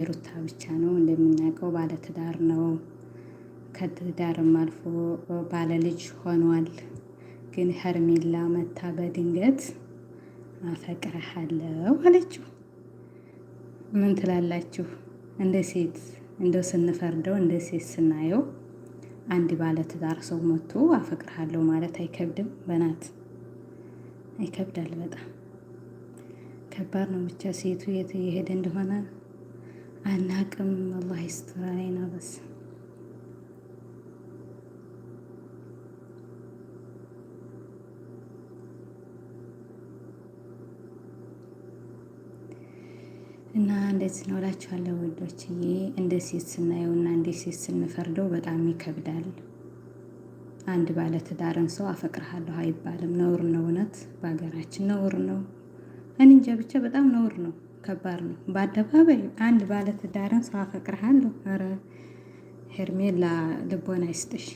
ሩታ ብቻ ነው። እንደምናውቀው ባለትዳር ነው። ከትዳርም አልፎ ባለልጅ ሆኗል። ግን ሄርሜላ መታ በድንገት አፈቅርሃለሁ አለችው። ምን ትላላችሁ? እንደ ሴት እንደው ስንፈርደው እንደ ሴት ስናየው አንድ ባለትዳር ሰው መጥቶ አፈቅርሃለሁ ማለት አይከብድም? በናት ይከብዳል። በጣም ከባድ ነው። ብቻ ሴቱ የት እየሄደ እንደሆነ አናቅም። አላህ ይስጥር አለይና በስ እና እንደዚህ ነው እላችኋለሁ ውዶችዬ። እንደ ሴት ስናየው እና እንደ ሴት ስንፈርደው በጣም ይከብዳል። አንድ ባለ ትዳርን ሰው አፈቅርሃለሁ አይባልም። ነውር ነው። እውነት በሀገራችን ነውር ነው። እኔ እንጃ ብቻ በጣም ነውር ነው። ከባድ ነው። በአደባባይ አንድ ባለ ትዳርን ሰው አፈቅርሃለሁ። ኧረ ሄርሜላ ልቦና አይስጥሽ።